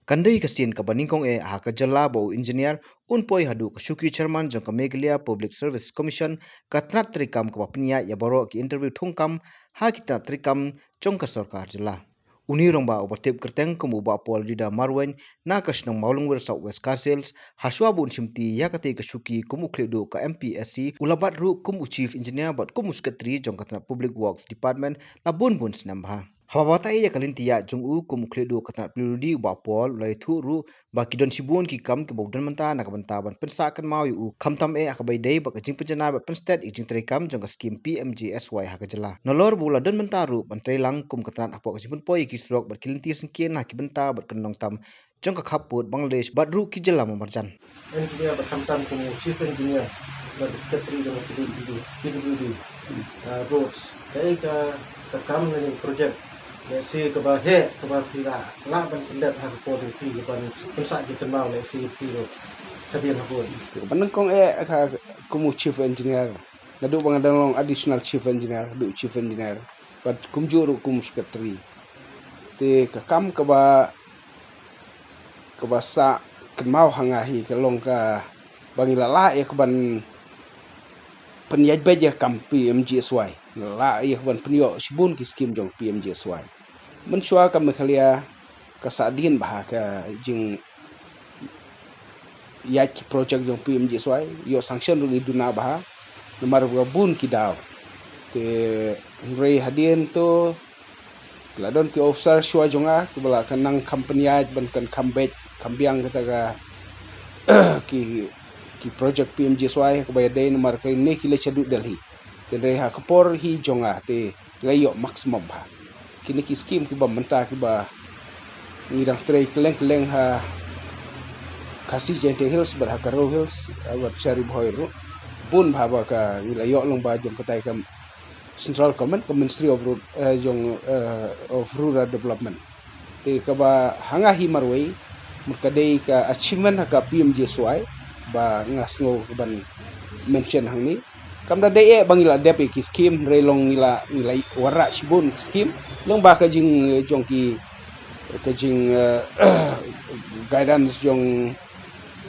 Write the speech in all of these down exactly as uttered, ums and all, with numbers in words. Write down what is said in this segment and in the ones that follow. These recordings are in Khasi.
Kan dei ka sien kaba nyngkong eh ha ka jylla ba u engineer un poi haduh ka shuki chairman jong ka Meghalaya Public Service Commission ka tnat treikam kaba pynïaid ïa baroh ki interview thungkam ha ki tnat treikam jong ka sorkar jylla. Une u rangbah uba tip kyrteng kum u Bah Paul Rida Marwein na ka shnong Mawlangwir South West Khasi Hills, ha shuwa ba un shimti ïa katei ka shuki kum u khlieh duh ka M P S C, u la bat ruh kum u chief engineer bad kum u secretary jong ka tnat Public Works Department la bun bun snem bha. Haba batai ïa ka lynti ïaid jong u kum u khlieh duh ka tnat P W D, u Bah Paul u la ïathuh ruh ba ki don shibun ki kam kiba u don mynta na ka bynta ban pynsah kynmaw ïa u, khamtam eh ha kaba ïadei bad ka jingpynjanai bad pynstet ïa ka jingtreikam jong ka skim P M G S Y ha ka jylla. Nalor ba u la don bynta ruh ban trei lang kum ka tnat hapoh ka jingpynpoi ïa ki surok bad ki lynti syngkien ha ki bynta bad ka nongtam jong ka khappud Bangladesh bad ruh ki jylla marjan. Engineer bad khamtam kum u chief engineer bad secretary jong ka P W D, P W D, uh, roads. Kaei ka, ka kam lane project, lehse kaba heh kaba phi lah, lah ban pyndep ha ka por jong phi ban pynsah jingkynmaw lehse phi ruh hadien habud? Kaba nyngkong eh ka kum u chief engineer. Naduh ba nga dang long additional chief engineer, haduh chief engineer, bad kumjuh ruh kum secretary. Te ka kam kaba, kaba sah kynmaw ha nga hi ka long kaba ngi la lah ïa kaban pynïaid beit ïa ka kam P M G S Y. Ngi la lah ïa kaban pynïoh shibun ki skim jong P M G S Y. Mynshuwa ka Meghalaya ka sah dien bha ha ka jing ïaid ki project jong P M G S Y, ïoh sanction ruh ngi duna bha namar ba bun ki daw. Te hynrei hadien to ki la don ki officer shuwa jong nga kiba la ka nang kham pynïaid ban kan kham beit kham biang kata ka ki, ki project P M G S Y kaba ïadei namar kane ki leit shaduh Delhi. Te hynrei ha ka por hi jong nga te la ïoh maximum bha. Kine ki skim kiba mynta kiba ngi dang trei kylleng kylleng ha Khasi Jaintia Hills bad ha Garo Hills, ha bad sha Ri Bhoi ruh. Bun bha ba ka ngi la ïoh lyngba jong katai ka Central Government, ka Ministry of Road, eh, jong, eh, of Rural Development. Te kaba ha nga hi marwei, mut ka dei ka achievement ha ka P M G S Y ba nga sngew ban mention hangne. Kam da dei eh ba ngi la dep ïa ki skim, hynrei long ngi la, ngi la wanrah shibun ki skim. Long ba ka jing, eh, jong ki, ka jing, eh, guidance jong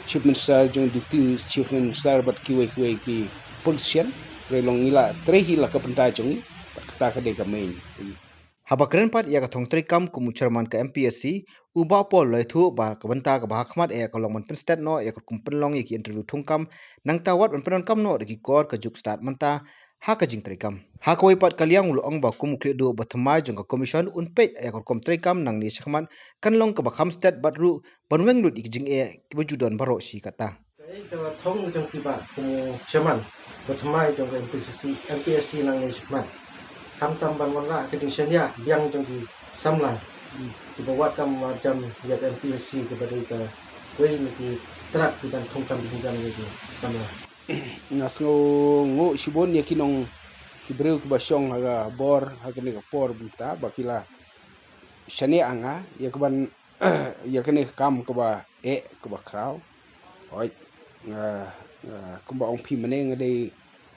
Chief Minister, jong Deputy Chief Minister bad kiwei kiwei ki politician. Hynrei long ngi la trei hi la ka bynta jong ngi, bad kata ka dei ka main. Haba kren pat ïa ka thong treikam kum u chairman ka M P S C, u Bah Paul u la ïathuh ba ka bynta kaba ha khmat eh ka long ban pynstet noh ïa ka rukom pynlong ïa ki interview thungkam, nangta wat ban pyndonkam noh da ki kor ka juk stad mynta ha ka jingtreikam. Ha kawei pat ka liang u la ong ba kum u khlieh duh ba thymmai jong ka commission un peit ïa ka rukom treikam nangne shakhmat kan long kaba kham stet bad ruh ban weng lut ïa ki jingeh kiba ju don baroh shi katta. Kaei ka thong jong phi bah kum u chairman ba thymmai jong ka M P S C, M P S C nangne shakhmat? Khamtam ban wanrah ka jingshaniah biang jong ki samla kiba wad kam wad jam ïa ka M P S C kaba dei kawei na ki tnat kiban thungkam bynjam ïa ki samla. Nga sngewnguh shibun ïa ki nong, ki briew kiba shong ha ka bor ha kane ka por mynta ba ki la shaniah ha nga ïa kaban ïa kane ka kam kaba eh, kaba khraw. Hooid, nga, nga, kumba ong phi mynne nga dei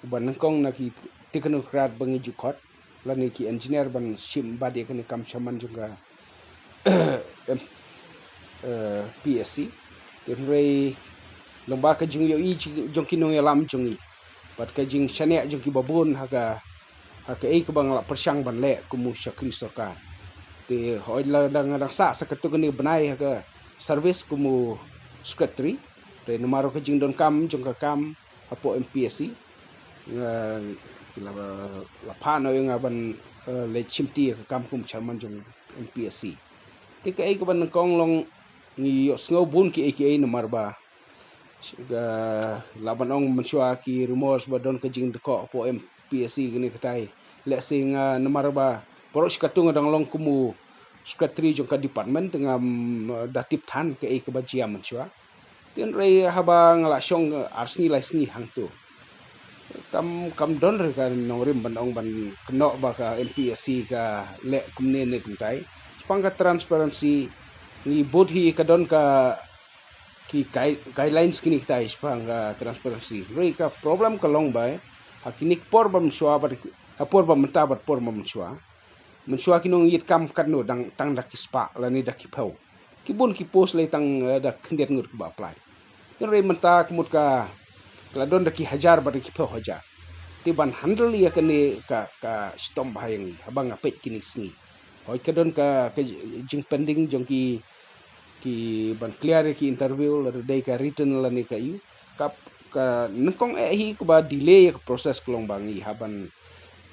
uba nyngkong na ki technocrat ba ngi ju khot, lane ki engineer ban shim bad ïa kane ka kam chairman jong ka, em, eh, P S C. Te hynrei lyngba ka jingïohi jong ki nongïalam jong ngi bad ka jingshaniah jong kiba bun ha ka, ha kaei kaba nga la pyrshang ban leh kum u shakri sorkar. Te hooid, lada nga dang sah sa katto katne bnai ha ka service kum u secretary, te namar ka jingdonkam jong ka kam hapoh M P S C, nga, ki la, la phah noh ïa nga ban, eh, leit shimti ïa ka kam kum chairman jong M P S C. Te kaei kaba nyngkong long ngi ïohsngew bun kiei kiei namar ba ka, lah ban ong mynshuwa ki rumours ba don ka jingdkoh hapoh M P S C kane katai. Lehse nga namar ba baroh shi katto nga dang long kum u secretary jong ka department te ngam, eh, da tip than kaei kaba jia mynshuwa. Te hynrei haba nga la shong ar sngi lai sngi hangto, kam, kam don re ka nongrim ban ong ban kynnoh ba ka M P S C ka leh kumne ne kumtai. Shaphang ka transparency ngi bud hi ka don ka ki guide-, guidelines kine kitai shaphang ka transparency. Hynrei ka problem ka long ba ha kine ki por ba mynshuwa bad ha por ba mynta bad por ba mynshuwa, mynshuwa ki nongïit kam katno dang tang da ki spah lane da ki phew. Ki bun ki post lei tang, eh, da khyndiat ngut kiba apply. Te hynrei mynta ka mut ka, ka la don da ki hajar bad da ki phew hajar. Te ban handle ïa kane ka, ka shitom bha ïa ngi, haba nga peit kine ki sngi. Hooid ka don ka, ka jingpending jong ki, ki ban clear ïa ki interview, lada dei ka written lane ka ïu. Ka, ka nyngkong eh hi kaba delay ïa ka process ka long ba ngi hap ban,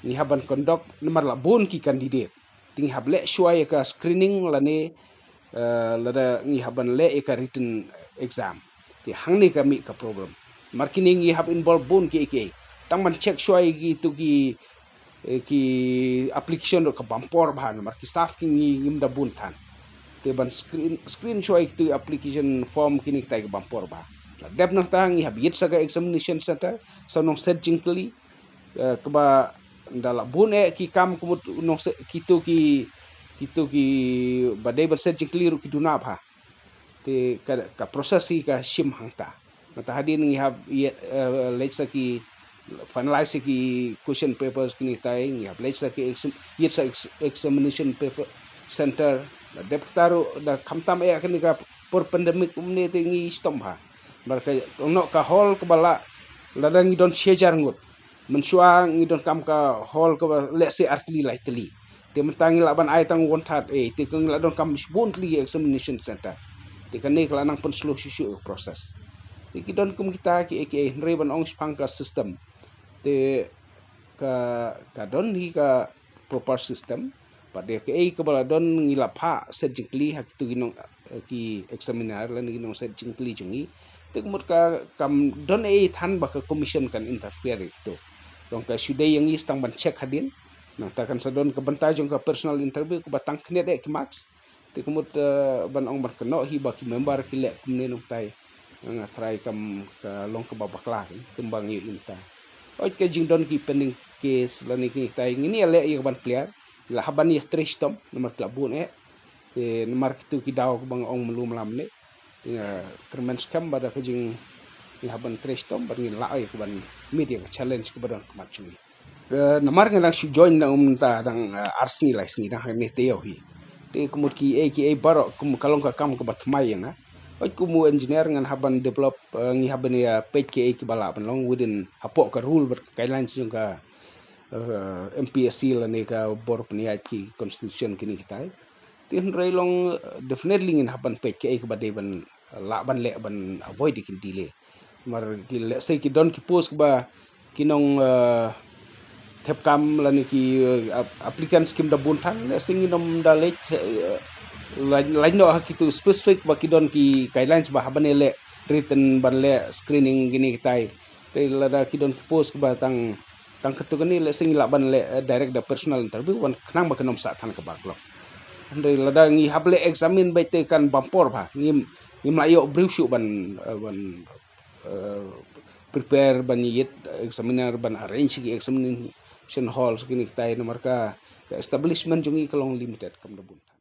ngi hap ban conduct namar la bun ki candidate. Te ngi hap leh shuwa ïa ka screening lane, eh, lada ngi hap ban leh ïa ka written exam. Te hangne ka mih ka problem. Namar kine ngi hap involve bun kiei kiei. Tang ban check shuwa ïa kitu ki, eh, ki application ruh ka bam por bha namar ki staff ki ngi ngim da bun than. Te ban screen, screen shuwa ïa kitu application form kine kitai ka bam por bha. La dep nangta ngi hap ïit sa ka examination center, sa nongset jingkylli, eh, kaba da la bun eh ki kam ka mut nongset kitu ki, kitu kiba dei ban set jingkylli ruh ki duna bha. Te ka, ka process hi ka shim hangta. Mynta hadien ngi hap ïit, eh, leit sa ki finalize ki question papers kine kitai, ngi hap leit sa ki exam-, ïit sa ex-, examination paper center. Da dep kata ruh da khamtam eh kane ka por pandemic kumne te ngi shitom bha. Namar ka, noh ka hall kaba la, lada ngi don shi hajar ngut. Mynshuwa ngi donkam ka hall kaba lehse ar tylli lai tylli. Te mynta ngi lah ban ai tang one third, eh, te ka ngi lah donkam shibun tylli examination center. Te kane ka la nang pynslow shuh shuh ka process. Te ki don kum kita kiei kiei, hynrei ban ong shaphang ka system. Te ka, ka don hi ka proper system. Bad ïa kaei kaba la don ngi la phah set jingkylli ha kitu ki nong, eh, ki examiner lane ki nongset jingkylli jong ngi. Te ka mut ka kam don ei than ba ka commission kan interfere ïa kitu. Long ka shu dei ïa ngi sa tang ban check hadien. Nangta kan sa don ka bynta jong ka personal interview kaba tang khyndiat eh ki marks. Te ka mut, eh, ban ong ban kynnoh hi ba ki member ki leh kumne nangtai. Nga tharai kam ka long kaba bakla kumba ngi ïohi mynta. Hooid ka jingdon ki pending case lane kine kitai ngin ïa leh ïa ka ban clear. La hap ban ïa trei shitom namar ki la bun eh. Te namar kitu ki daw kaba nga ong mlu mlam ne. Te nga kyrmen skhem ba da ka jing ngi hap ban trei shitom bad ngin lah ïa ka ban meet ïa ka challenge kaba don khmat jong ngi. Eh, namar nga dang shu join na um ta dang, eh, ar sngi lai sngi dang hangne te ïoh hi. Te ka mut kiei kiei baroh kum ka long ka kam kaba thymmai ïa nga. Hooid kum u engineer ngan hap ban develop, eh, ngi hap ban ïa peit kiei kiba lah ban long within hapoh ka rule bad ka guidelines jong ka, eh, M P S C lane ka bor pynïaid ki constitution kine kitai. Te hynrei long, eh, definitely ngin hap ban peit kiei kiba dei ban lah ban leh ban avoid ïa ki delay. Namar ki lehse ki don ki post kiba ki nong, eh, thep kam lane ki, eh, ap-, applicants kim da bun than, lehse ngin ym da leit, eh, lait, lait noh ha kitu specific ba ki don ki guidelines ba haba ne leh written ban leh screening kine kitai. Te lada ki don ki post kiba tang, tang katu kane lehse ngi lah ban leh, eh, direct da personal interview ban khnang ba kan ym sah than ka backlog. Hynrei lada ngi hap leh examine beit te kan bam por bha. Ngim, ngim lah ïoh briew shuh ban, eh, ban, eh, prepare ban ïit examiner ban arrange ki examination halls kine kitai namar ka, ka establishment jong ngi ka long limited kam da bun.